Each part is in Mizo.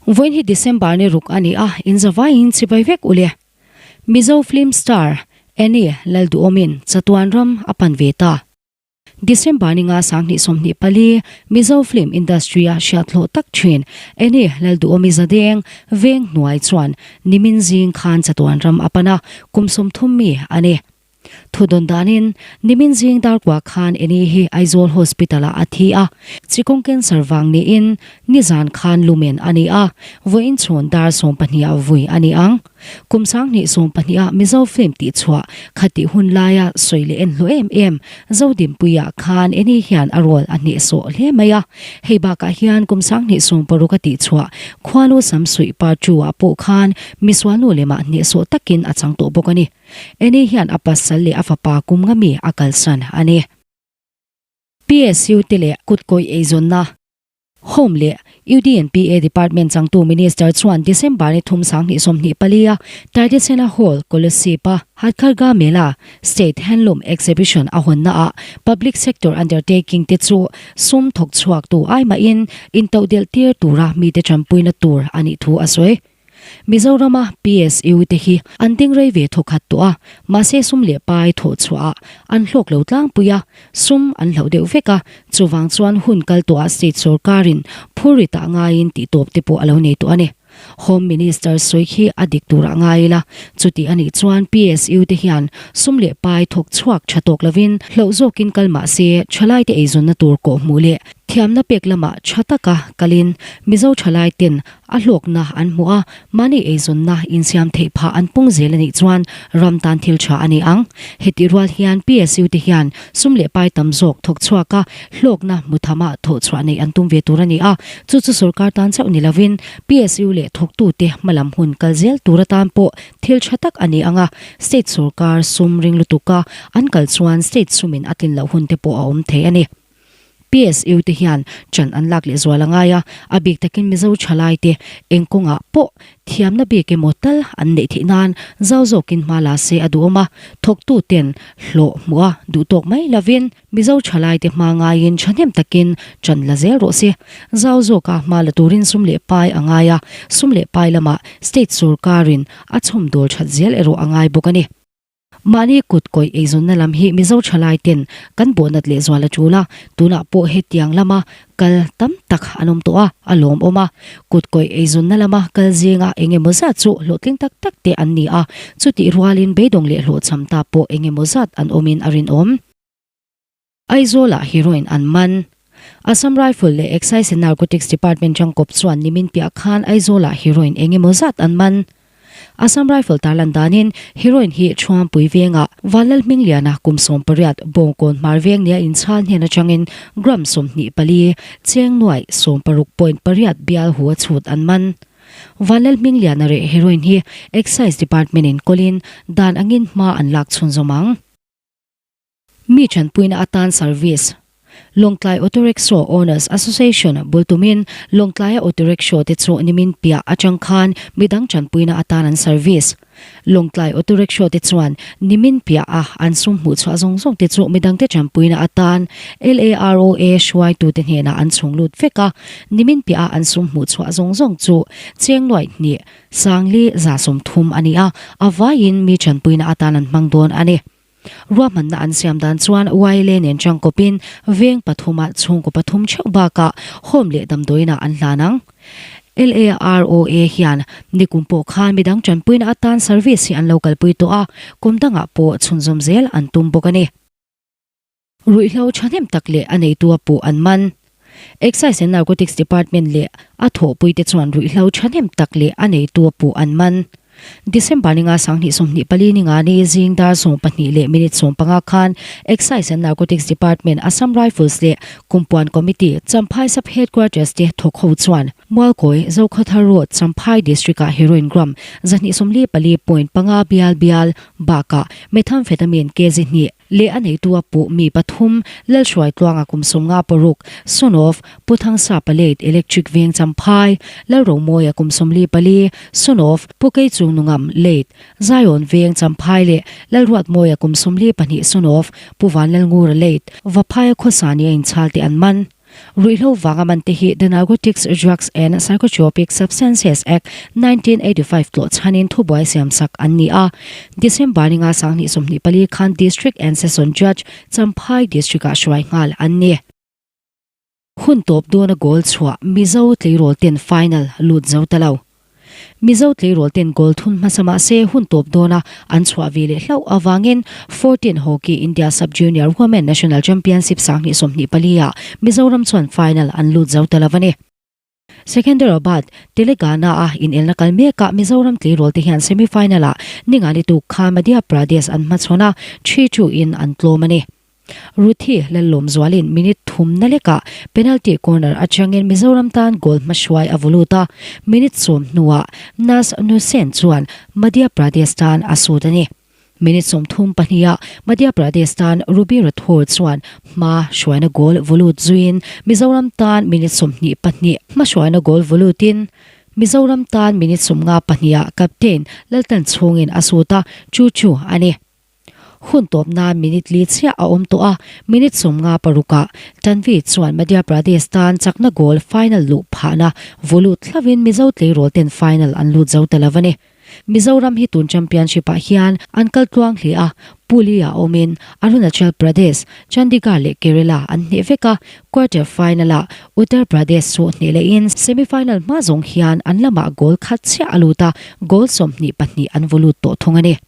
Vawiin hi December ni ruk a ni a, inzavaiin chibai vek u le. Mizo film star Annie Lalduhawmin chatuan ram a pan ve ta. December ni nga 2024 Mizo film industry-a hriathlawh tak thin Annie Lalduhawmi Zadeng veng hnuai chuan nimin zing khan chatuan ram a pan a, kum 30 mi a ni. Thu dawn danin, nimin zing darkua khan Annie hi Aizawl Hospital-ah a thi a, chikawng cancer vang niin nizan khan lumen a ni a, vawiin chhun dar 12 ah vui a ni ang. Kum 2012 ah Mizo film tihchhuah khatih hun laia sawi leh en hlu em em Zodinpuia khan Annie hian a role a hnehsawh hle mai a, hei bakah hian kum 2016 a tihchhuah Khuanu Samsuih Part 2 ah pawh khan misualnu lemah hnehsawh takin a chang tawh bawk a ni. Annie hian a pasal leh a fapa kum nga mi a kalsan a ni. PSU te leh kutkawih eizawnna, Home leh UDNPA Department changtu Minister chuan December ni thum 2024 a Taidesena Hall, Kolasib a Hatkharga Mela State Handloom Exhibition a hawnna ah Public Sector Undertaking te chu sum thawk chhuak tu ai mahin intohdelh tir tura mite tanpuina tur a nih thu a sawi. Mizorama PSU te hi an ding rei ve thawkhat tawh a, mahse sum leh pai thawh chhuahah an hlawk lo tlangpui a, sum an hlauh deuh vek a, chuvang chuan hun kal tawhah state sorkarin phur ri tah ngaiin tih tawp te pawh a lo nei tawh a ni. Home Minister sawi khi a dik turah ngai ila, chuti a nih chuan PSU te hian sum leh pai thawk chhuak tha tawk lovin hlauh zawkin kal mahse thalaite eizawnna tur kawhhmuh leh thiamna pek lamah tha taka kalin Mizo thalaiten A hlawkna an hmuh a, mahni eizawnna insiam theih phah an pung zel a nih chuan ram tan thil tha a ni ang. Hetih rual hian PSU te hian sum leh pai tam zawk thawk chhuak a, hlawkna hmu thama thawh chhuah neih an tum ve tur a ni a, chu chu sorkar tan chauh ni lovin PSU leh thawktute hmalam hun kal zel tur atan pawh thil tha tak a ni ang a, state sorkar sum ring lutuka an kal chuan state sumin a tlin loh hun te pawh a awm thei a ni. PSU te hian chan an lak leh zual a ngai a, a bik takin Mizo thalai te eng kawngah pawh thiamna bik emaw tal an neih theih nan zau zawkin hma la se a duhawm a, thawktu ten hlawh hmuh a duh tawk mai lovin Mizo thalai te hma ngaiin thahnem takin chan la zel rawh se. Zau zawka hma la turin sum leh pai a ngai a, sum leh pai lamah state sorkarin a chhawmdawl that zel erawh a ngai bawk a ni. Mahni kut kawih eizawnna lam hi Mizo thalai ten kan bawhnat leh zual a tul a, tunah pawh hetiang lama kal tam tak an awm tawh a, a lawmawm a. Kut kawih eizawnna lama kal zinga eng emaw zat chu hlawhtling tak tak te an ni a, chutih rualin beidawng leh hlawhchham ta pawh eng emaw zat an awmin a rinawm. Aizawlah heroin an man. Assam Rifle leh Excise and Narcotics Department tangkawp chuan nimin piah khan Aizawlah heroin eng emaw zat an man. Assam Rifle tarlan danin heroin hi Thuampui vengah Vanlal Hmingliana kum 18 Bawngkawn hmar veng nia inchhal hnen atangin gram 24, cheng nuai 16.8 bial hu a chhut an man. Vanlal Hmingliana reh heroin hi Excise Department in kawlin dan angin hma an lak chhunzawm ang. Mi tanpuina atan service. Lawngtlai Auto Rickshaw Owners Association bul tumin Lawngtlaia Auto Rickshaw te chu nimin piah atang khan midang tanpuina atan an service. Lawngtlai Auto Rickshaw te chuan nimin piah a an sum hmuh chhuah zawng zawng te chu midangte tanpuina atan LAROA hruaitute hnenah an chhung lut vek a, nimin piah a an sum hmuh chhuah zawng zawng chu cheng nuaih hnih sangli 130 a ni a, a vaiin mi tanpuina atan an hmang dawn a ni. Ruahmanna an siam dan chuan YLA nen tangkawpin veng pathuma chhungkaw pathum theuh bakah home leh damdawiinah an hlan ang. LAROA hian nikum pawh khan midang tanpuina atan service hi an lo kalpui tawh a, kum dangah pawh chhunzawm zel an tum bawk a ni. Ruihhlo thahnem tak leh a neitu a puh an man. Excise and Narcotics Department leh a thawhpuite chuan ruihhlo thahnem tak leh a neitu a puh an man. December ni nga 2024 ni nga ni zing dar 12 leh minute 15 khan Excise and Narcotics Department, Assam Rifles leh Kumpuan Committee, Champhai Sub Headquarters te thawk ho chuan Mualkawi, Zokhawthar Road, Champhai District-ah heroin gram 244.5 bial bial bakah methamphetamine kg hnih leh a neitu a puh mi pathum Lalhruai Tluanga kum 56, son of Pu Thangsa Paleit Electric Veng Champhai, Lalromawia kum 44, son of Pu Keichung Nungam Late Zion Veng Champhai leh Lalruatmawia kum 42, son of Pu Vanlalngura Late Vaphaia Khawsa nia inchhal te an man. Ruihhlo vanga man te hi The Narcotics Drugs and Psychotropic Substances Act, 1985 tlawh chhanin thubuai siamsak an ni a. December ninga 2024 khan District and Session Judge, Champhai District-ah hruai nghal an ni. Hun tawp dawna goal chhuah Mizo tleirawl ten final lut zo ta lo. Mizo tleirawl ten goal thun hmasa mah se hun tawp dawna an chhuah ve leh hlauh avangin 14 Hockey India Sub-Junior Women National Championship 2024 ah Mizoram chuan final an lut zo ta lo a ni. Secunderabad, Telangana a inelna kal mekah Mizoram tleirawl te hian semi-final ah Ningani tuk kha Madhya Pradesh an hmachhawn a, 3-2 in an tlawm a ni. Ruthi Lallawmzualin minute thumna lekah penalty corner atangin Mizoram tan goal hmahruai a vaw lut a, minute sawm hnuah Nas Nusen chuan Madhya Pradesh tan a sut a ni. Minute 32 ah Madhya Pradesh tan Ruby Rathore chuan hma hruaina goal vaw lut zuiin Mizoram tan minute 22 hmahruaina goal vaw lutin Mizoram tan minute 52 ah captain Laltan chhungin a sut a, chu chu a ni. Hun tawp nan minute li chiah a awm tawh a, minute 56 ah Tanvi chuan Madhya Pradesh tan chakna goal final luh phahna vaw lut hlauhin Mizo tleirawl ten final an lut zo ta lo a ni. Mizoram hi tun championship ah hian an kal tluang hle a, Puli ah awmin Arunachal Pradesh, Chandigarh leh Kerala an hneh vek a, quarter final ah Uttar Pradesh chu hneh lehin semi final hma zawng hian an lamah goal khat chiah a lut a, goal 22 an vaw lut tawh thung a ni.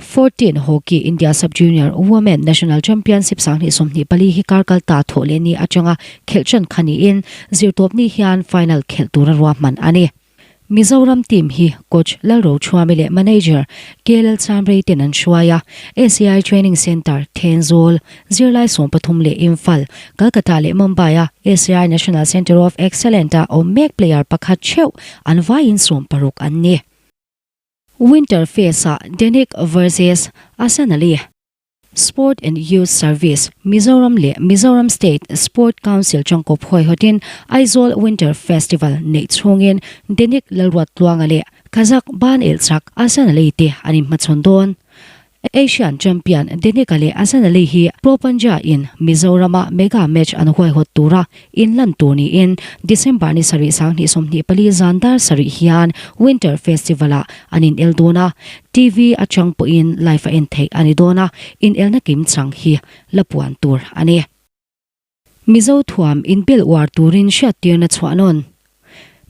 14 Hockey India Sub-Junior Women National Championship 2024 hi kar kal ta thawh leh ni atanga khelh ṭan kha niin zirtawpni hian final khelh tura ruahman a ni. Mizoram team hi coach Lalrochhuami leh manager KLL Chamrei ten an hruai a, ACI Training Centre, Thenzawl, zirlai 13 leh Imphal, Calcutta leh Mumbai-a ACI National Centre of Excellent-a awm mek player pakhat theuh an vaiin 60 an ni. Winter Fest-ah Denik vs Asanali. Sport and Youth Service, Mizoram leh Mizoram State Sport Council tangkawp huaihawtin Aizawl Winter Festival neih chhungin Denik Lalruattluanga leh Kazakh ban elhchak Asanali te an inhmachhawn dawn. Asian champion Denika leh Asanali hi Pro Panja in Mizorama mega match an huaihawt tura inlan tur niin December ni sarih 2024 zan dar sarih hian Winter Festival-ah an inel dawn a, TV atang pawhin live a en theih a ni dawn a, inelna kimchang hi la puan tur a ni. Mizo thuam inbel uar turin hriattirna chhuah nawn.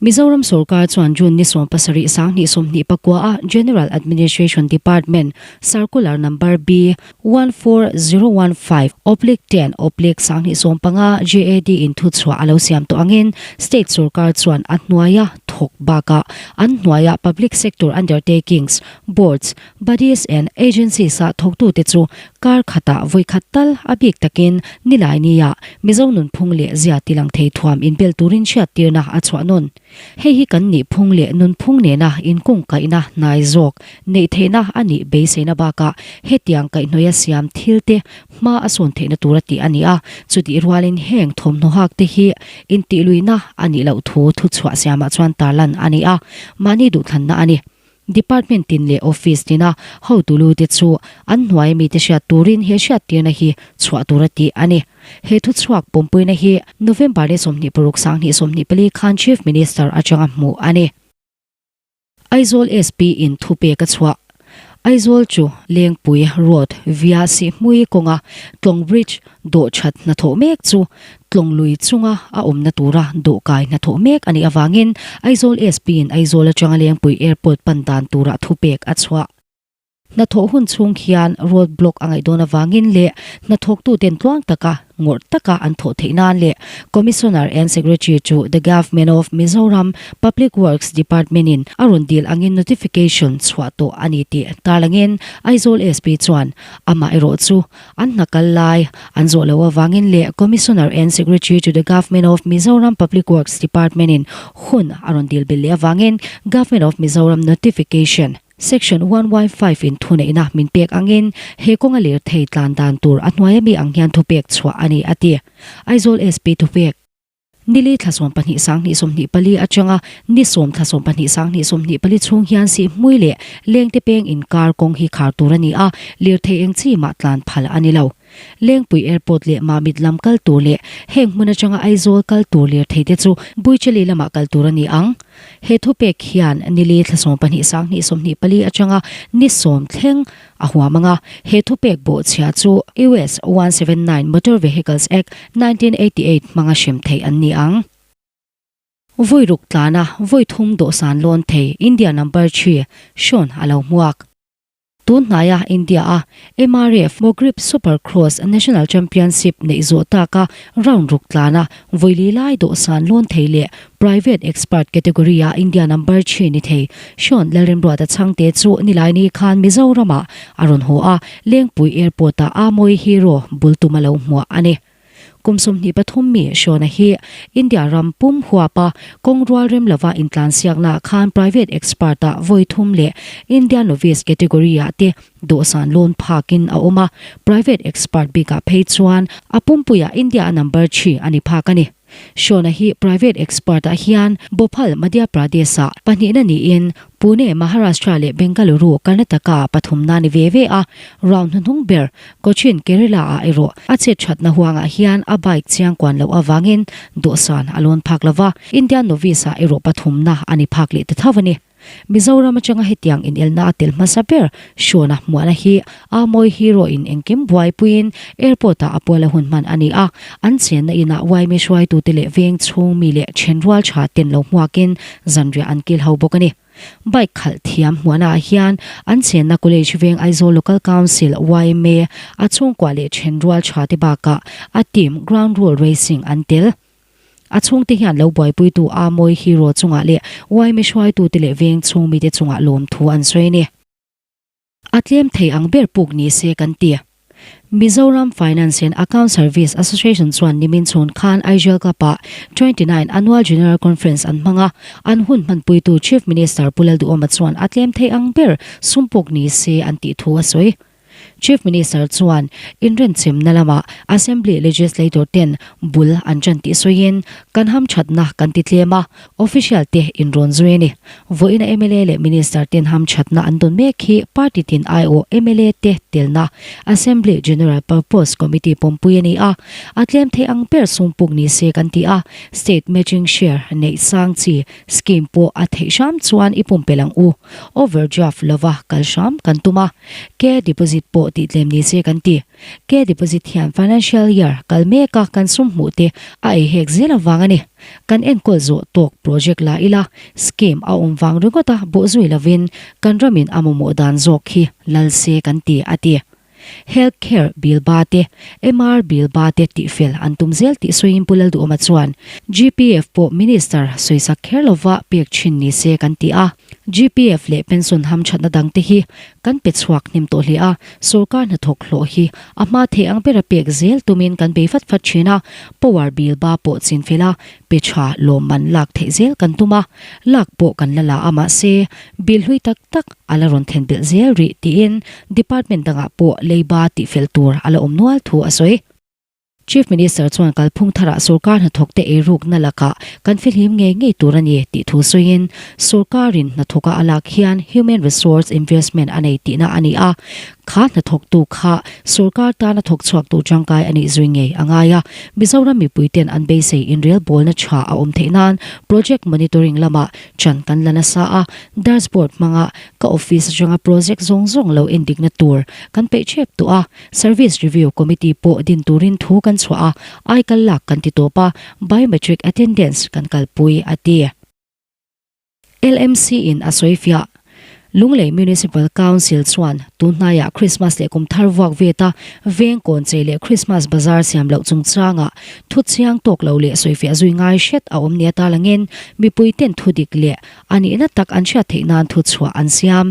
Mizoram sorkar chuan June ni 17 2024 a General Administration Department Circular Number B 14015 oblique 10 oblique 2015 GAD in thuchhuah a lo siam tawh angin State sorkar chuan a hnuaia thawk bakah an hnuaia Public Sector Undertakings, Boards, Bodies and Agencies ah thawktute chu kar khatah vawi khat tal a bik takin nilai nia Mizo nunphung leh zia tilang thei thuam inbel turin hriattirna a chhuah nawn. Hei hi kan nihphung leh nunphung nena inkungkaihna hnai zawk neih theihna a nih beiseina bakah hetiang kaihhnawia siam thil te hma a sawn theihna tura tih a ni a, chutih rualin heng thawmhnaw hak te hi intihluihna a nih loh thu thuchhuah siamah chuan tarlan a ni a, mahni duhthlanna a ni. Department tin leh office tina hotu lu te chu an hnuai mite hriat turin he hriattirna hi chhuah tur a tih a ni. He thuchhuak pawmpuina hi November ni 26 2024 khan Chief Minister atanga hmuh a ni. Aizawl SP in thupek a chhuah. Aizawl chu Lengpui Road via Sihhmui kawnga Tlawng Bridge Dawhchat hnathawh mek chu Tlawng lui chunga a awmna tura dawhkai hnathawh mek a nih avangin Aizawl SP-in Aizawl atanga Lengpui Airport pan dan tura thupek a chhuah. Hnathawh hun chhung hian road block a ngaih dawn avangin leh hnathawktuten tluang taka ngawrh taka an thawh theih nan leh Commissioner and Secretary to the Government of Mizoram Public Works Department-in a rawn dil angin notification chhuah tawh a ni tih tarlangin Aizawl SP chuan amaherawh chu An hna kal lai an zawh loh avangin leh Commissioner and Secretary to the Government of Mizoram Public Works Department-in hun a rawn dil belh leh avangin Government of Mizoram Notification, Section 1Y5 in thuneihna min pek angin he kawnga lirthei tlan dan tur a hnuaia mi ang hian thupek chhuah a ni, a ti. Aizawl SP thupek. Nili thla 12 2024 atanga ni 10 thla 12 2024 chhung hian Sihhmui leh Lengte peng inkar kawng hi khar tur a ni a, lirthei eng chi mah tlan phal a ni lo. Lengpui Airport leh Mamit lam kal tur leh heng hmun atanga Aizawl kal tur lirthei te chu Buichali lamah kal tur a ni ang. He thupek hian nili thla 12 sanghnih 24 atanga ni sawm thleng a huam ang a, he thupek bawhchhia chu US 179 Motor Vehicles Act, 1988 hmanga hrem theih an ni ang. Vawi ruk tlana vawi thum dawhsan lawn thei India number three Sean a lo hmuak. Tun hnaia India-a MRF Mogrip Supercross National Championship neih zawh taka round ruk tlana vawi li lai dawhsan lawn thei leh Private Expert category-a India number three ni thei Sean Lalremruata Chhangte chu Nilaini khan Mizoramah a rawn haw a, Lengpui Airport-ah Amoy Hero bul tum a lo hmuah a ni. Kum 23 mi Shona hi India ram pum huapa kawng rual rem lova intlansiaknaah khan Private Expert-ah vawi thum leh India Novice category-ah te dawhsan lawn phakin a awm a, Private Expert bikah phei chuan a pumpuiah India-a number three a ni phak a ni. Shona hi Private Expert-ah hian Bhopal, Madhya Pradesh-ah pahnihna niin Pune, Maharashtra leh Bengaluru, Karnataka-ah pathumna ni ve ve a, round hnuhnung ber Cochin, Kerala-ah erawh a chet thatna huangah hian a bike chiang kuan loh avangin dawhsan a lawn phak lo va, Indian Novice-ah erawh pathumna a ni phak leh ta tho a ni. Mizoram atanga hetiang inelna a tel hmasa ber Shona hmuahna hi Amoy Hero in engkim buaipuiin airport-ah a puala hun hman a ni a, an chenna inah yma hruaitute leh veng chhung mi leh thenrual tha ten lo hmuakin zanriah an kil ho bawk a ni. Bike khalh thiam hmuahnaah hian an chenna College veng Aizawl Local Council yma a chhungkua leh thenrual tha te bakah a team Ground Rule Racing an tel. A chhungte hian lo buaipuitu Amoy Hero chungah leh yma hruaitute leh veng chhung mite chungah lawmthu an sawi a ni. A tlem thei ang ber puk ni se kan ti. Mizoram Finance and Account Service Association chuan nimin chhun khan Aizawl Club-ah 29 Annual General Conference an hmang a, an hun hmanpuitu Chief Minister Pu Lalduhoma chuan a tlem thei ang ber sum puk ni se an tih thu a sawi. Chief Minister chuan inrenchemna lamah Assembly Legislator ten bul an ṭan tih sawiin, Kan hamṭhatna kan ti tlem a, official te inrawn zui a ni. Vawiina mla leh Minister ten hamṭhatna an dawn mek hi party tin aiawh mla te telna Assembly General Purpose Committee pawmpui a ni a, a tlem thei ang ber sum puk ni se kan ti a, State Matching Share neih sang chi scheme pawh a theih hram chuan i pumpelh ang u. Overdraft lova kal hram kan tum a. Ke deposit pawh tih tlem ni se kan ti. Ke deposit hian financial year kal mek a kan sum hmuh te a ei hek zel avang a ni. Kan enkawl zawh tawk project la ila scheme a awm vang ringawt a bawhzui lovin kan ramin a mamawh dan zawk hi lal se kan ti a ti. Health Care Bill ba te, MR Bill ba te tihfel an tum zel tih sawiin Pu Lalduhawma chuan, GPF pawh Minister sawisak kher lova pek thin ni se kan ti a. GPF leh pension hamthatna dangte hi kan pe chhuak hnem tawh hle a, sorkar hnathawk hlawh hi a hma thei ang bera pek zel tumin kan bei vat vat thin a, Power Bill ba pawh chinfel a, pe tha lawmman lak theih zel kan tum a, lak pawh kan la la a mahse bill hlui tak tak a la rawn thlen belh zel rih tiin department dangah pawh leiba tihfel tur a la awm nual thu a sawi. Chief Minister chuan kalphung tharah sorkar hnathawkte eirukna lakah kan fihlim ngei ngei tur a ni tih thu sawiin sorkarin hnathawka a lak hian human resource investment a nei tihna a ni a, Kha hnathawktu kha sorkar tana thawk chhuaktu tangkai a nih zui ngei a ngai a, Mizoram mipuiten an beisei inrelbawlna tha a awm theih nan project monitoring lamah chan kan la nasa a, dashboard hmanga ka office atanga project zawng zawng lo endikna tur kan peih thep tawh a, service review committee pawh din turin thu kan chhuah a, aikal lak kan ti tawp a, biometric attendance kan kalpui a ti. LMC in a sawi fiah. Lunglei Municipal Council chuan tun hnaiah Krismas leh kum thar vuak veta veng kawn chei leh Krismas bazar siam loh chungchangah thu chiang tawk lo leh sawifiah zui ngai hret a awm nia talangin mipui ten thu dik leh a nihna tak an hriat theih nan thu chhuah an siam.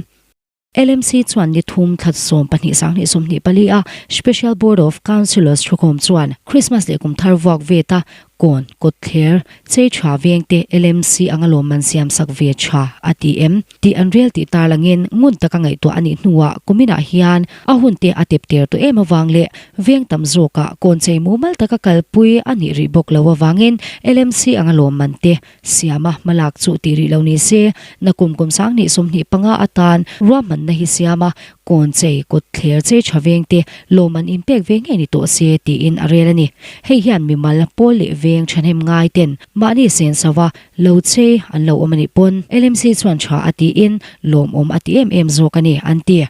LMC chuan ni thum thla 12 2024 a Special Board of Councillors thukhawm chuan Krismas leh kum thar vuak veta. Kawn, Kawtthler, Chei tha vengte LMC anga lawmman siam sak ve tha a ti em? Tih an rel tih tarlangin ngun taka ngaihtuah a nih hnuah kuminah hian a hunte a tep ter tawh em avang leh veng tam zawkah kawn chei mumal taka kalpui a nih rih bawk lo avangin LMC anga lawmman te siama hmalak chu tih rih lo ni se nakum kum sanghnih 25 atan ruahmanna hi siama Kawn chei, kut thler chei tha veng te lawm an inpek ve ngei ni tawh se tiin a rel a ni. Hei hian mimal, pawl leh veng thahnem ngai ten mahni sen sava lo chei an lo awm a nih pawn LMC chuan tha a tiin lawmawm a ti em em zawk a ni an ti.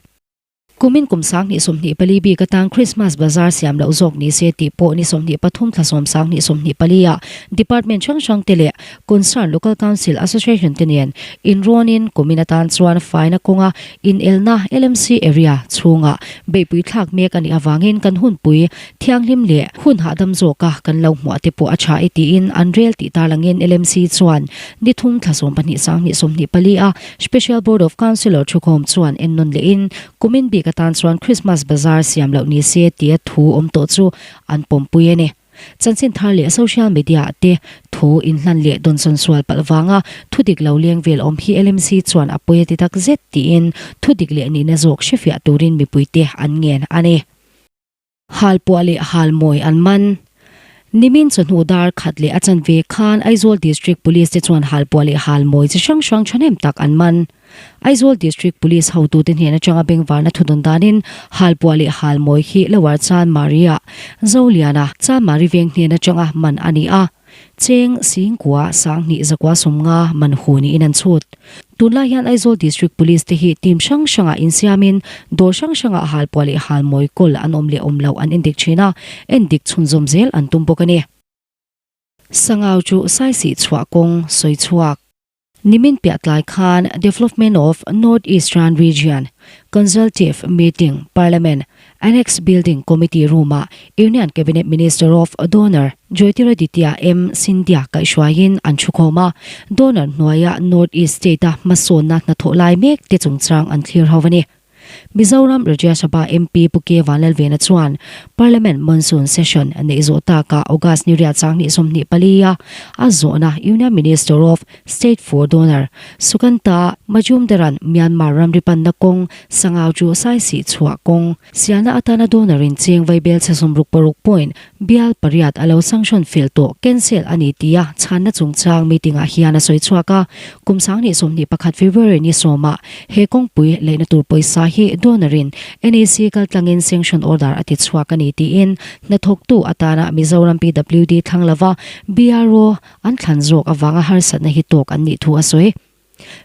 Kumin kum 2024 bik atang Christmas Bazaar siam loh zawk ni se tih pawh ni 23 thla sawm 2024 ah Department hrang hrang te leh Concern Local Council Association te nen inrawnin kumin atan chuan faina kawnga Inelna LMC area chhungah beihpui thlak mek a nih avangin kan hunpui thianghlim leh hun hahdam zawka kan lo hmuah te pawh a tha e tiin an rel tih tarlangin LMC chuan ni thum thla 12 sanghnih 24 a Special Board of Councillor thukhawm chuan ennawn lehin kumin bik atan chuan Christmas Bazaar siam loh ni se tia thu awm tawh chu an pawmpui a ni. Chanchin thar leh social media ah te thu inhlan leh dawnsawn sual palh vanga thu dik lo leng vel awm hi LMC chuan a pawi a ti tak zet tiin thu dik leh nihna zawk hrefiah turin mipuite an ngen a ni. Halpuah leh Halmawi an man. Nimin chawhnu dar khat leh a chanve khan Aizawl District Police te chuan halpuah leh halmawi chi hrang hrang thahnem tak an man. Aizawl District Police hotute hnen atanga bengvarna thudawn danin Halpuah leh Halmawi hi Lower Chanmari-ah Zoliana Chanmari veng hnen atanga man a ni a, cheng Singkua 10,000 zakua 50 man hu niin an chhut. Tunlai hian Aizawl District Police te hi team hrang hrangah insiamin dawr hrang hrangah Halpuah leh Halmawi kawl an awm leh awm loh an endik thin a, endik chhunzawm zel an tum bawk a ni. Sangau chu Saisih chhuah kawng sawi chhuak. Nimin piah tlai khan Development of North Eastern Region Consultative Meeting Parliament Annex Building Committee Room-ah Union Cabinet Minister of Donor Jyotiraditya M Scindia kaihhruaiin an thukhawm a, donor hnuaia North East State-a hmasawnna hnathawh lai mek te chungchang an thlir ho a ni. Mizoram Rajya Sabha MP Pu K Vanlalvena chuan Parliament Monsoon Session neih zawh takah August ni riat 2024 a a zawhna Union Minister of State for Donor Sukanta Majumdar-a'n Myanmar ramri panna kawng Sangau chu Saisih chhuah kawng sialna atana donor-in cheng vaibel chhe 66 point bial pariat a lo sanction fel tawh cancel a ni tia chhanna chungchang meeting-ah hian a sawi chhuak a. Kum 2021 February ni sawmah he kawngpui leihna tur pawisa hi donor-in NEC kaltlangin sanction order a ti chhuak a ni tiin hnathawktu atana Mizoram PWD thlang lova BRO an thlan zawk avanga harsatna hi tawk an nih thu a sawi.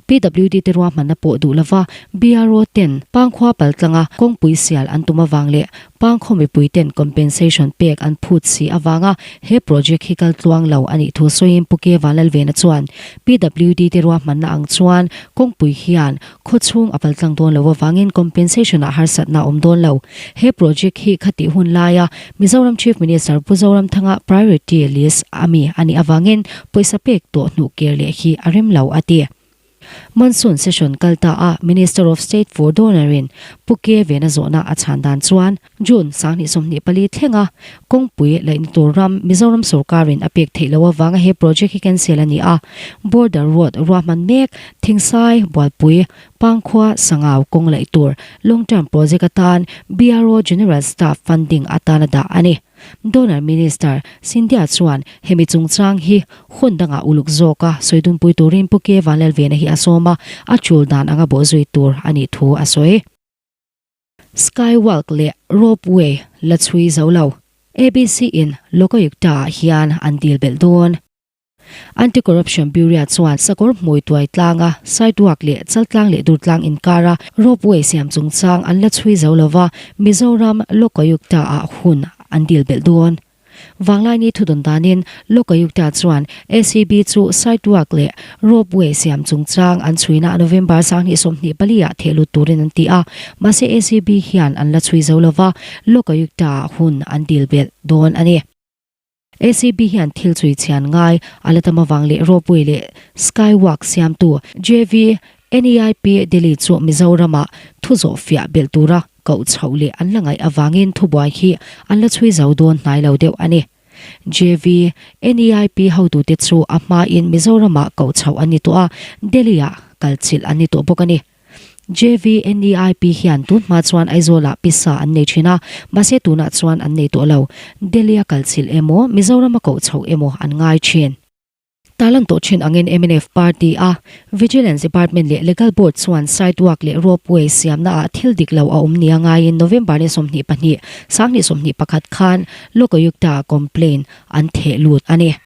PWD te ruahmanna pawh duh lova BRO ten Pangkhua paltlanga kawngpui sial an tum avang leh Pangkhaw mipui ten compensation pek an phut si avanga he project hi kal tluang lo a nih thu sawiin Pu Ke Vanlalvena chuan PWD te ruahmanna ang chuan kawngpui hian khaw chhung a paltlang dawn lo avangin compensation ah harsatna a awm dawn lo. He project hi khatih hun laia Mizoram Chief Minister Pu Zoramthanga priority list a mi a nih avangin pawisa pek tawh hnuh kir leh hi a rem lo a ti. Monsoon session kal ta a Minister of State for Donor in Pu Ke Vena zawhna a chhan dan chuan June 2024 thlenga kawngpui laihna tur ram Mizoram sorkarin a pek theih loh avanga he project hi cancel a ni a, Border Road ruahman mek Thingsai, Bualpui, Pangkhua, Sangau kawng laih tur Long Term Project atan BRO General Staff Funding atana dah a ni. Donor Minister Scindia chuan hemi chungchang hi hun dangah uluk zawka sawi dunpui turin Pu K Vanlalvena hi a sawm a, a tul dan anga bawhzui tur a nih thu a sawi. Skywalk leh Ropeway la chhui zo lo. ABC in Lokayukta ah hian an dil belh dawn. Anti-Corruption Bureau chuan sakawr hmui tuai tlanga sidewalk leh chaltlang leh durtlang inkara ropeway siam chungchang an la chhui zo lova, Mizoram Lokayukta ah hun an dil belh dawn. Vanglaini thudawn danin Lokayukta chuan ACB chu sidewalk leh ropeway siam chungchang an chhuina November 2024 ah thehlut turin an ti a, mahse ACB hian an la chhui zo lova, Lokayukta ah hun an dil belh dawn a ni. ACB hian thil chui chhian ngai a la tam avang leh ropeway leh skywalk siamtu JV NEIP Delhi chu Mizoramah thu zawh fiah belh tura koh chhoh leh an la ngaih avangin thubuai hi an la chhui zo dawn hnai lo deuh a ni. JV, NEIP hotute chu a hmain Mizoramah koh chhoh an ni tawh a, Delhi-ah kal chilh an ni tawh bawk a ni. JV, NEIP hian tun hma chuan Aizawlah pisa an nei thin a, mahse tunah chuan an nei tawh lo. Delhi-a kal chilh emaw, Mizorama koh chhoh emaw an ngai thin. Tarlan tawh thin angin mnf party a Vigilance Department leh Legal Board chuan sidewalk leh ropeway siamna ah thil dik lo a awm nia ngaiin November ni 22, 2021 khan Lokayukta ah complaint an theh lut a ni.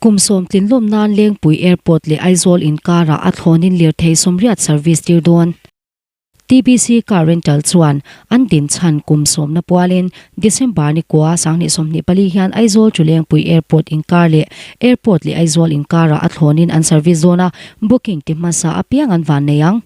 Kum sawm tlinlawm nan Lengpui Airport leh Aizawl inkarah a thlawnin lirthei sawmriat service tir dawn. TBC Car Rental chuan an din chhan kum sawmna pualin December ni kua 2024 hian Aizawl chu Lengpui Airport inkar leh Airport leh Aizawl inkarah a thlawnin an service dawn a, booking ti hmasa apiang an van nei ang.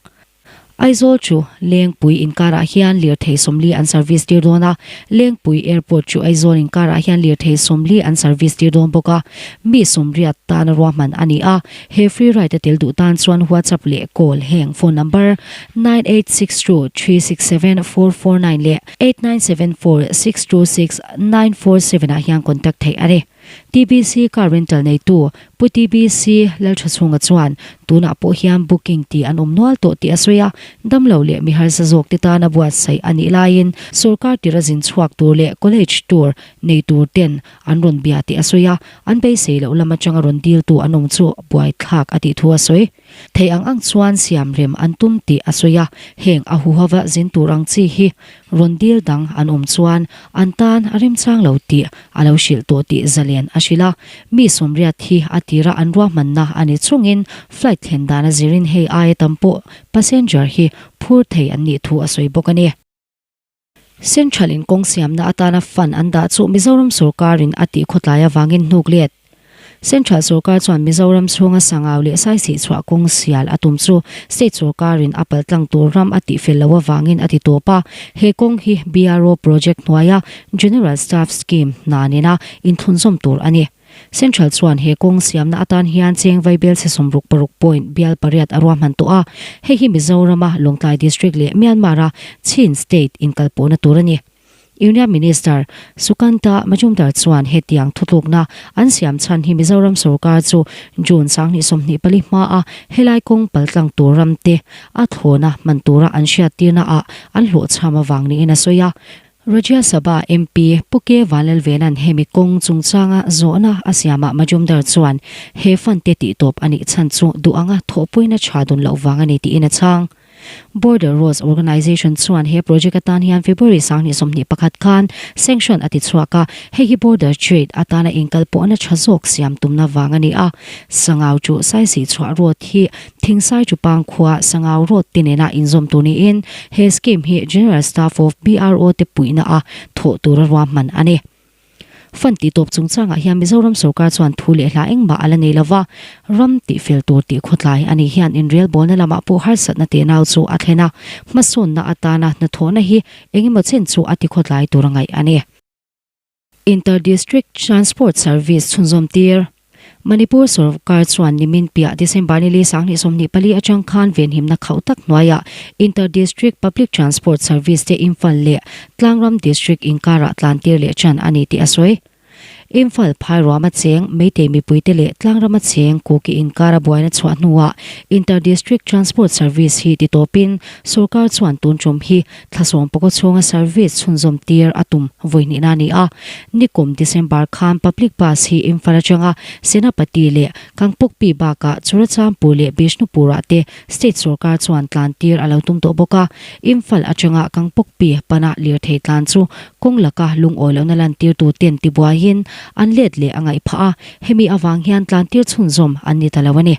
Aizawl chu Lengpui inkarah hian lirthei 40 an service tir dawn a, Lengpui Airport chu Aizawl inkarah hian lirthei 40 an service tir dawn bawk a, mi 80 tana ruahman a ni a. He free ride a tel duh tan chuan WhatsApp leh call heng phone number 9862367449 leh 8974626947 ah hian contact theih a ni. TBC car rental neitu Pu TBC Lalthachhunga chuan tunah pawh hian booking tih an awm nual tawh tih a sawi a, damlo leh mi harsa zawk te tana buatsaih a nih laiin sorkar tira zin chhuak tur leh college tur nei tur ten An rawn bia tih a sawi a, an beisei loh lam atanga rawn diltu an awm chu buaithlak a tih thu a sawi. Thei ang ang chuan siam rem an tum tih a sawi a, heng a huhova zin tur ang chi hi rawn dil dang an awm chuan an tan a remchang lo tih a lo hrilh tawh tih zalen a hrilh a. Mi 80 hi a tira an ruahmanna a ni chungin flight thlen dan a zirin hei aia tam pawh passenger hi phur thei an nih thu a sawi bawk a ni. Central in kawng siamna atana fund an dah chu Mizoram sorkarin a tih khawtlai avangin hnuk let. Central sorkar chuan Mizoram chhunga Sangau leh Saisih chhuah kawng sial a tum chu state sorkarin a paltlang tur ram a tihfel loh avangin a ti tawp a. He kawng hi BRO project hnuaia General Staff Scheme hna nena inthlunzawm tur a ni. Central chuan he kawng siamna atan hian cheng vaibel chhe 66 point bial pariat a ruahman tawh a, hei hi Mizorama Lawngtlai District leh Myanmar-a Chin State inkalpawhna tur a ni. Union Minister Sukanta Majumdar chuan hetiang thutlukna an siam chhan hi Mizoram sorkar chu June 2024 hmaa helai kawng paltlang tur ramte a thlawna hman tura an hriattirna ah an hlawhchham avang niin a sawi a. Rajya Sabha MP Pu K Vanlalvena'n hemi kawng chungchanga zawhna a siamah Majumdar chuan he fund te tihtawp a nih chhan chu duh anga thawhpuina tha dun loh vang a ni tiin a chhang. Border Roads Organisation chuan he project atan hian February 2021 khan sanction a ti chhuak a, hei hi border trade atana inkalpawhna tha zawk siam tumna vang a ni a. Sangau chu Saisih chhuah road hi Thingsai Chupang khua Sangau Road te nena inzawm tur niin he scheme hi General Staff of BRO te puihna a thawh tura ruahman a ni. Fund tihtawp chungchangah hian Mizoram sorkar chuan thu leh hla engmah a la nei lova, ram tihfel tur tih khawtlai a nih hian inrelbawlna lamah pawh harsatna tenau chu a thlen a, hmasawnna atana hnathawhna hi engemaw chen chu a tikhawtlai tura ngaih a ni. Inter-District Transport Service chhunzawm tir. Manipur sorkar chuan nimin piah December ni li 2024 atang khan venhimna khauh tak hnuaiah Inter-District Public Transport Service te Imphal leh Tlangram District inkarah tlantir leh tan a ni tih a sawi. Imphal phairuama cheng Meitei mipuite leh Tlangrama cheng Kuki inkara buaina chhuah hnuah Inter-District Transport Service hi titawpin sorkar chuan tun tum hi Thlasawm pawka chhunga service chhunzawm tir a tum vawihnihna a ni a. Nikum December khan public bus hi Imphal atanga Senapati leh Kangpokpi bakah Churachandpur leh Bishnupur-ah te state sorkar chuan tlan tir a lo tum tawh bawk a. Imphal atanga Kangpokpi pana lirthei tlan chu kawng laka lungawi lohna lantirtu ten tibuaiin an let leh a ngaih phah a, hemi avang hian tlan tir chhunzawm an ni ta lo a ni.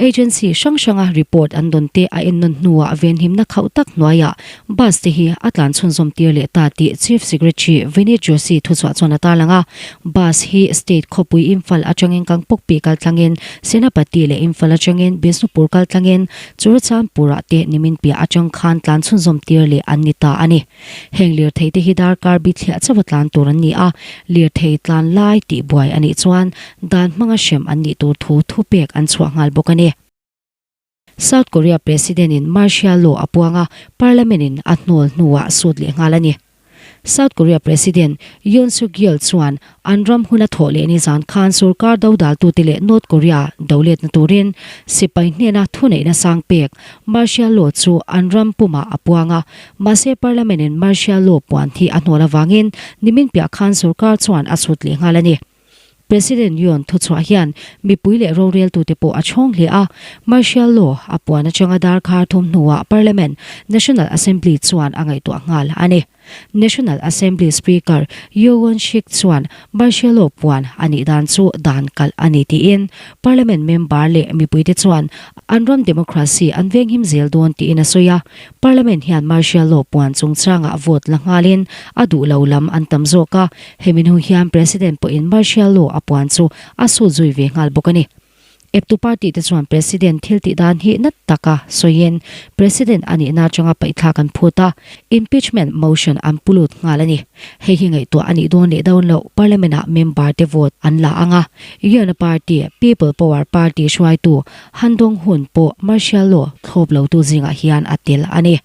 Agency hrang hranga report an dawn te a ennawn hnuah venhimna khauh tak hnuaiah bus te hi a tlan chhunzawm tir leh ta tih Chief Secretary Vineet Joshi thuchhuah chuan a tarlang a. Bus hi state khawpui Imphal atangin Kangpokpi kaltlangin Senapati leh Imphal atangin Bishnupur kaltlangin Churachandpur-ah te nimin piah atang khan tlan chhunzawm tir leh an ni ta a ni. Heng lirthei te hi darkar bithliah chauha tlan tur an ni a, lirthei tlan lai tih buai a nih chuan dan hmanga hrem an nih tur thu thupek an chhuah nghal bawk a ni. South Korea President in martial law a puang a, Parliament in a hnawl hnuah sut leh nghal a ni. South Korea President Yoon Suk Yeol chuan an ram hun a thawh leh ni zan khan sorkar dodaltute leh North Korea doletna turin sipai hnena thuneihna sang pek martial law chu an ram pumah a puang a. Mahse Parliament-in martial law puan hi a hnawl avangin nimin piah khan sorkar chuan a chhut leh nghal a ni. President Yoon thuchhuah hian mipui leh roreltute pawh a chhawng hle a, martial law a puan atanga darkar thum hnuah Parliament, National Assembly chuan a ngaihtuah nghal a ni. National Assembly Speaker Yoo Won-shik chuan martial law puan a nih dan chu dan kalh a ni tiin Parliament member leh mipuite chuan an ram democracy an venghim zel dawn tiin a sawi a. Parliament hian martial law puan chungchangah vote la nghalin a duh lo lam an tam zawk a, Hemi hnu hian President pawhin martial law a puan chu a sut zui ve nghal bawk a ni. Eptu party te chuan President thil tih dan hi nat taka sawiin President a nihna atanga paihthlak an phut a, impeachment motion an pu lut nghal a ni. Hei hi ngaihtuah a nih dawn leh dawn loh Parliament ah member te vote an la ang a, Yoon-a party People Power Party hruaitu Han Dong-hun pawh martial law thlawp lotu zingah hian a tel a ni.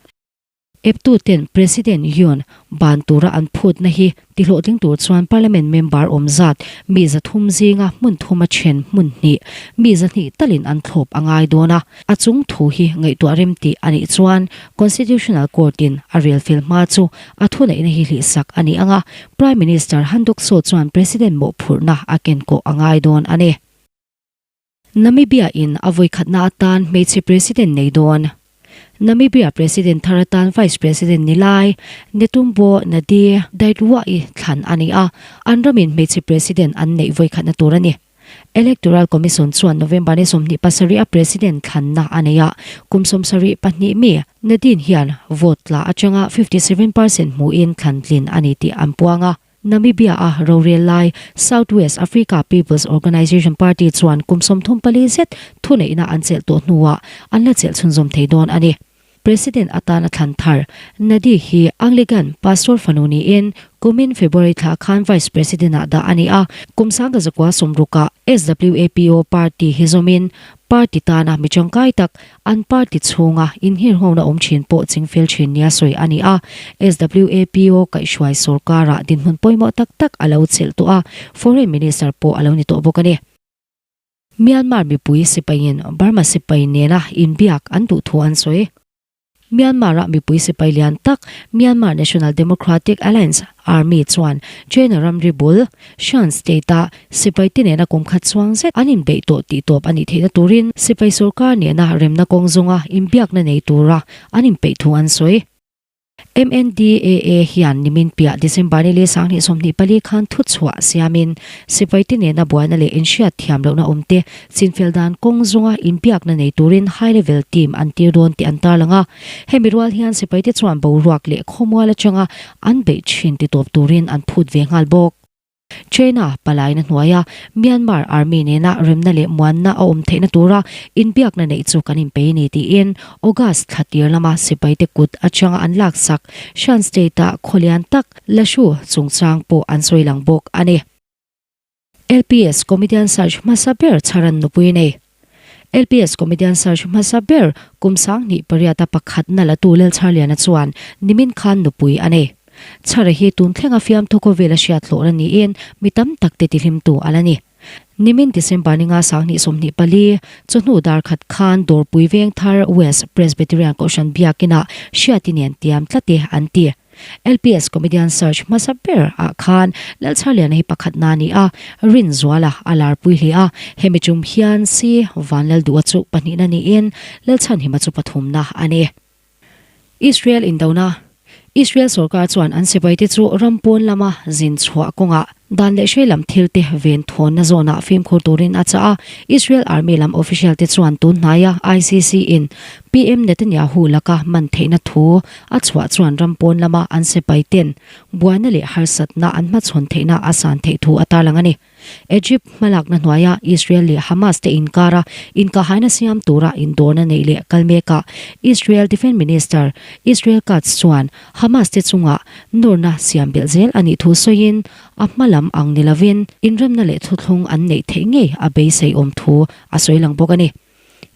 Eptuten President Yoon ban tura an phutna hi tihlawhtling tur chuan Parliament member awm zat mi 300 zinga hmun thuma then hmun hnih mi 200 talin an thlawp a ngai dawn a. A chung thu hi ngaihtuah rem tih a nih chuan Constitutional Court-in a rel fel hma chu a thuneihna hi hlihsak a ni ang a, Prime Minister Han Duck-soo chuan President mawhphurhna a kenkawh a ngai dawn a ni. Namibia in a vawikhatna atan hmeichhe president nei dawn. Namibia president thar atan vice president ni lai Netumbo Nadi Daitwa-i thlan a ni a, an ramin hmeichhe president an neih vawikhatna tur a ni. Electoral Commission chuan November ni 27 a president thlanna a nei a, kum 72 mi Nadine hian vote tla atanga 57 percent hmuhin thlan tlin a ni tih an puang a. Namibia-a rorel lai South West Africa People's Organisation Party chuan kum 34 zet thuneihna an chelh tawh hnuah an la chelh chhunzawm thei dawn a ni. President atana thlan thar Nadi hi Anglican pastor fanu niin kumin February thla khan Vice President-ah dah a ni a, kum 1960-ah SWAPO party hi zawmin party tana mi tangkai tak An party chhunga inhirhona awm thin pawh chingfel thin nia sawi a ni a, SWAPO kaihhruai sorkarah dinhmun pawimawh tak tak a lo chelh tawh a, Foreign Minister pawh a lo ni tawh bawk a ni. Myanmar mipui sipaiin Burma sipai nena inbiak an duh thu an sawi. Myanmar-a mipui sipai lian tak Myanmar National Democratic Alliance Army chuan China ramri bul Shan State-a sipaite nena kum khat chuang zet an inbeih tawh tih tawp a nih theihna turin sipai sorkar nena remna kawng zawnga inbiakna nei tura an inpeih thu an sawi. MNDAA hian nimin piah December ni leh 2024 khan thuchhuah siamin sipaite nena buaina leh inhriat thiam lohna awmte chinfel dan kawng zawnga inbiakna nei turin high level team an tir dawn tih an tarlang a. Hemi rual hian sipaite chuan boruak leh khawmual atanga an beih thin ti tawp turin an phut ve nghal bawk. China palaina hnuaia Myanmar Army nena remna leh muanna a awm theihna tura inbiakna neih chu kan inpei ni tiin August thla tir lama sipaite kut atanga an laksak Shan State-a khawlian tak Lashu chungchang pawh an sawi lang bawk a ni. LPS Comedian Search hmasa ber chharan nupui nei. LPS Comedian Search hmasa ber kum 2008 a pakhatna latu Lelchharliana chuan nimin khan nupui a nei. Chhara hi tun thlenga fiamthu khawvel a hriat hlawhna niin mi tam tak te tihlimtu a la ni. Nimin December ninga 2024 chawhnu dar khat khan Dawrpui Vengthar West Presbyterian Kohhran Biakinah hriati nen tiam tlat e an ti. LPS Comedian Search hmasa ber ah khan Lalchharliana hi pakhat na a ni a, Rinzuala a larpui hle a, hemi tum hian Si Vanlalduha chu pahnihna niin Lalchhanhima chu pathumna a ni. Israel indona Israel sorkar chuan an sipaite chu ram pawn lama zin chhuah kawngah dan leh hrei lam thilte ven thawnna zawnah fimkhur turin a chah a, Israel Army lam official te chuan tun hnaia ICC in PM Netanyahu laka man theihna thu a chhuah chuan ram pawn lama an sipai ten buaina leh harsatna an hmachhawn theihna a san theih thu a tarlang a ni. Egypt hmalakna hnuaia Israel leh Hamas te inkara inkahaina siam tura indawrna neih leh kal mekah Israel Defence Minister Israel Katz chuan Hamas te chungah nawrna siam belh zel a nih thu sawiin a hma lam ang ni lovin inremna leh thuthlung an neih theih ngei a beisei awm thu a sawi lang bawk a ni.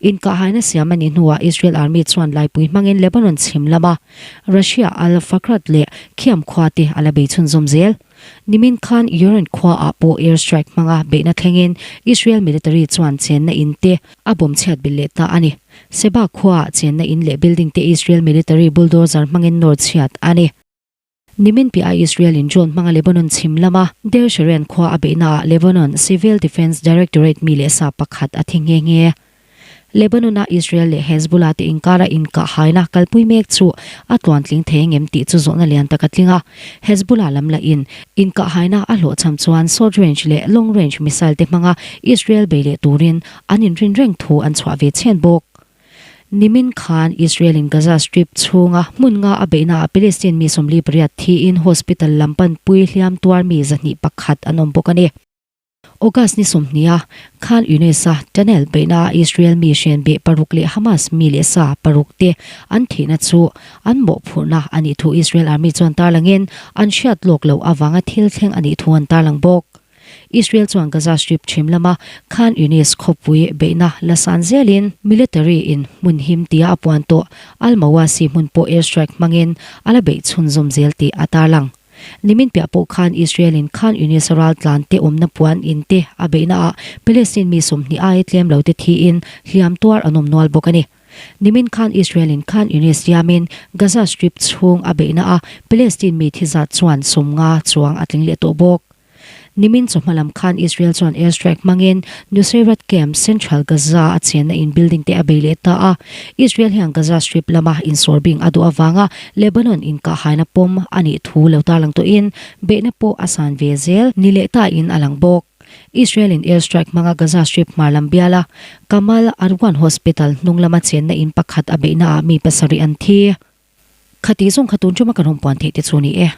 Inkahhaina siam a nih hnuah Israel Army chuan laipui hmangin Lebanon chhim lama Russia Al Fakrat leh Khiam khua te a la bei chhunzawm zel. Nimin khan Yoren khua ah pawh air strike hmanga beihna thlengin Israel military chuan chenna in te a bawm chhiat belh leh ta a ni. Seba khua ah chenna in leh building te Israel military bulldozer hmangin nawr chhiat a ni. Nimin piah Israel in drone hmanga Lebanon chhim lama Deir Sheren khua a beihna ah Lebanon Civil Defence Directorate mi leh sa pakhat a thi nghe nghe. Lebanon a Israel leh Hezbollah te inkara inkahhaina kalpui mek chu a tluantling thei engem tih chu zawhna lian tak a tling a. Hezbollah lam lahin inkahhaina a hlawhchham chuan short range leh long range missile te hmanga Israel bei leh turin an inrin reng thu an chhuah ve chhen bawk. Nimin khan Israel in Gaza Strip chhunga hmun nga a beihnaah Palestine mi 48 thiin hospital lam panpui hliam tuar mi 201 an awm bawk a ni. August ni 20 a Khan Yunis-a tunnel beihnaah Israel mi hren beh paruk leh Hamas mi leh sa paruk te an thihna chu an mawhphurhna a nih thu Israel Army chuan tarlangin an hriat lawk loh avanga thil thleng a nih thu an tarlang bawk. Israel chuan Gaza Strip chhim lama Khan Yunis khawpui beihna la san zelin military in hmun him tia a puan tawh Al-Mawasi hmun pawh airstrike hmangin a la beih chhunzawm zel tih a tarlang. Nimin piah pawh khan Israel in Khan Yunis ral tlan te awmna puan in te a beihna ah Palestine mi 20 aia tlem lo te thiin hliam tuar an awm nual bawk a ni. Nimin khan Israel in Khan Yunis siamin Gaza Strip chhung a beihna ah Palestine mi thi zat chuan 50 chuang a tling leh tawh bawk. Nimin chawhma lam khan Israel chuan air strike hmangin Nuseirat camp, central Gaza a chenna in building te a bei leh ta a. Israel hian Gaza Strip lama insawr bing a duh avanga Lebanon inkahhaina pawm a nih thu lo tarlang tawhin beihna pawh a san ve zel ni leh tain a lang bawk. Israel in air strike hmanga Gaza Strip hmar lam biala Kamal Adwan Hospital hnung lama chenna in pakhat a beihnaah mi pasarih an thi. Khati zawng kha tun tuma kan awm puan theih te chu ni e.